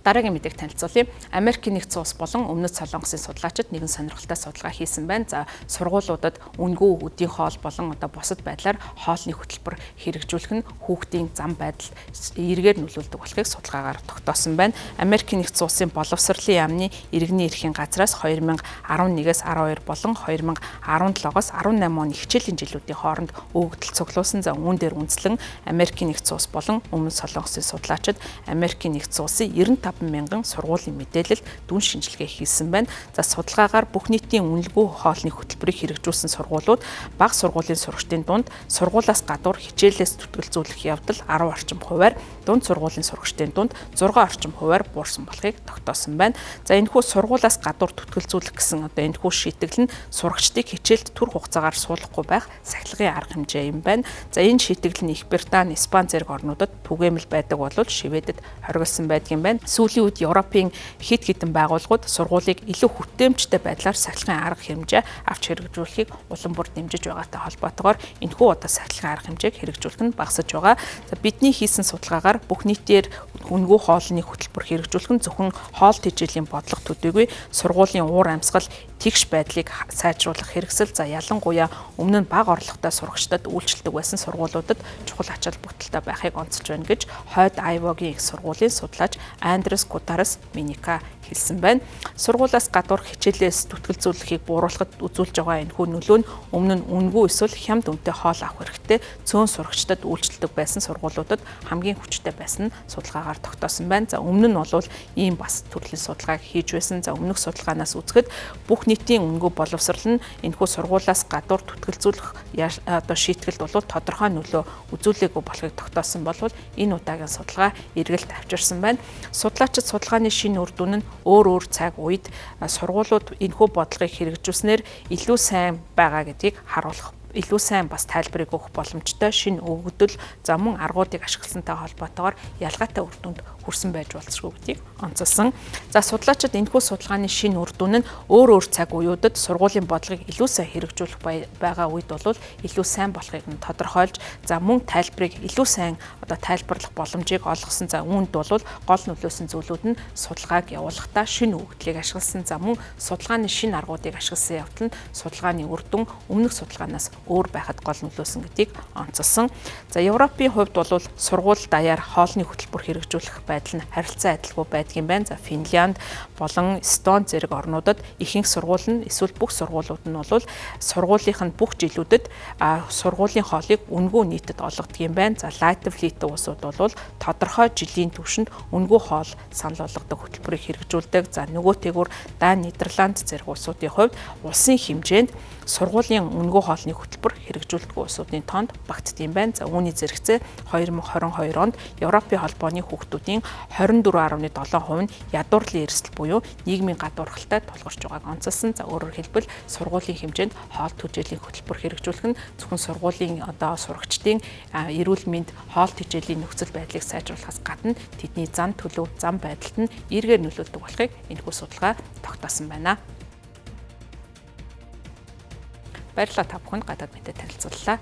Дараагийн мэдээг танилцуулъя. Америкийн нэгдсэн улс болон Өмнөд Солонгосын судлаачид нэгэн сонирхолтой судалгаа хийсэн байна. За, сургуулиудад үнэгүй өдийн хоол болон одоо бусад байдлаар хоолны хөтөлбөр хэрэгжүүлэх нь хүүхдийн зам байдалд эргээр нөлөөлдөг болохыг судалгаагаар тогтоосон байна. Америкийн нэгдсэн улсын боловсролын яамны иргэний эрхийн газраас 2011-ээс 12 болон 2017-оос 18 оны хичээлийн жилүүдийн хооронд өгөгдөл цуглуулсан. За, үүн дээр үндэслэн Америкийн нэгдсэн улс болон Өмнөд Солонгосын судлаачид Америкийн нэгдсэн улсын 95 мянган сургуулийн мэдээлэлд дүн шинжилгээ хийсэн байна. За, судалгаагаар бүх нийтийн үнэлгүй хоолны хөтөлбөрийг хэрэгжүүлсэн сургуулиуд бага сургуулийн сурагчдын дунд сургуулиас гадуур хичээлээс зүтгэлзүүлэх явдал 10 орчим хувиар, дунд сургуулийн сурагчдын дунд 6 орчим хувиар буурсан болохыг тогтоосон байна. За, энэхүү сургуулиас гадуур зүтгэлзүүлэх гэсэн одоо энэхүү шийтгэл нь сурагчдыг хичээлд түр хугацаагаар суулгахгүй байх сахилгын арга хэмжээ юм байна. За, энэ шийтгэл нь Их Британи, Испани зэрэг орнуудад түгээмэл байдаг бол Шведэд хоригдсон байдгийн байна. Сүүлийн үед Европын хэд хэдэн байгууллагууд сургуулийг илүү хүртээмжтэй байдлаар сахилгын арга хэмжээ авч хэрэгжүүлэхийг улам бүр дэмжиж байгаатай холбоотойгоор энэхүү одоо сахилгын арга хэмжээг хэрэгжүүлэх нь багасж байгаа. За, бидний хийсэн судалгаагаар бүх нийтээр үнэгүй хоолны хөтөлбөр хэрэгжүүлэх нь зөвхөн хоол тэжээлийн бодлого төдийгүй сургуулийн уур амьсгал, тэгш байдлыг сайжруулах хэрэгсэл, за, ялангуяа өмнө нь бага орлоготой сурагчдад үйлчилдэг байсан сургуулиудад чухал ач холбогдолтой байхыг онцолж байна гэж Хойд Айвогийн их сургуулийн судлаач Андрес Гутарес Миника хэлсэн байна. Сургуулиас гадуур хичээлээс зүтгэлзүүлэхийг бууруулахад үзүүлж байгаа энэхүү нөлөө нь өмнө нь үнэгүй эсвэл хямд үнэтэй хоол авах хэрэгтэй цөөн сурагчдад үйлчилдэг байсан сургуулиудад хамгийн хүчтэй байсан нь судалгаагаар тогтоосон байна. За, өмнө нь бол ийм бас төрлийн судалгааг хийж байсан. За, өмнөх судалгаанаас үзэхэд бүх нийтийн үнэгүй боловсрол нь энэхүү сургуулиас гадуур зүтгэлзүүлэх одоо шийтгэлд бол тодорхой нөлөө үзүүлээгүй болохыг тогтоосон бол энэ удаагийн судалгаа эргэлт авчирсан байна. Судлаачид судалгааны шинэ үр дүн нь өөр өөр цаг үед сургуулиуд энэхүү бодлогыг хэрэгжүүлснээр илүү сайн байгаа гэдгийг харуулах, илүү сайн бас тайлбарыг өгөх боломжтой шинэ өгөгдөл, за, мөн аргуудыг ашигласантай холбоотойгоор ялгаатай үр дүнд хүрсэн байж болзошгүй гэдгийг онцолсон. За, судлаачид энэхүү судалгааны шинэ үр дүн нь өөр өөр цаг үеүүдэд сургуулийн бодлогыг илүү сайн хэрэгжүүлэх байгаа үед бол илүү сайн болохыг нь тодорхойлж, за, мөн тайлбарыг илүү сайн одоо тайлбарлах боломжийг олгосон. За, үүнд бол гол нөлөөсөн зүйлүүд нь судалгааг явуулахдаа шинэ өгөгдлийг ашигласан, за, мөн судалгааны шинэ аргуудыг ашигласан явдал нь судалгааны үр дүн өмнөх судалгаанаас өөр байхад гол нөлөөсөн гэдгийг онцолсон. За, Европын хувьд бол сургууль даяар хоолны хөтөлбөр хэрэгжүүлэх байдал нь харилцан адилгүй байдгийн байна. За, Финлянд болон Эстон зэрэг орнуудад ихэнх сургууль нь эсвэл бүх сургуулиуд нь бол сургуулийнх нь бүх жилүүдэд сургуулийн хоолыг үнэгүй нийтэд олгодог юм байна. За, Латв, Литв улсууд бол тодорхой жилийн түвшинд үнэгүй хоол санал болгодог хөтөлбөрийг хэрэгжүүлдэг. За, нөгөө тэгүр Дани, Нидерланд зэрэг улсуудын хувьд улсын хэмжээнд сургуулийн үнэгүй хоолны хөтөлбөр хэрэгжүүлдэг улсуудын тоонд багтдаг юм байна. За, үүний зэрэгцээ 2022 онд Европын холбооны хүүхдүүдийн 24.7% нь ядуурлын эрсдэл буюу нийгмийн гадуурхалтай тулгарч байгааг онцолсон. За, өөрөөр хэлбэл, сургуулийн хэмжээнд хоол түжээлийн хөтөлбөр хэрэгжүүлэх нь зөвхөн сургуулийн одоо сурагчдын эрүүл мэнд, хоол тэжээлийн нөхцөл байдлыг сайжруулахаас гадна тэдний зан төлөв, зам байдалд нь эергээр нөлөөлдөг болохыг энэхүү судалгаа тогтоосон байна. Баярлалаа, та бүхэнд гадаад мэдээ танилцууллаа.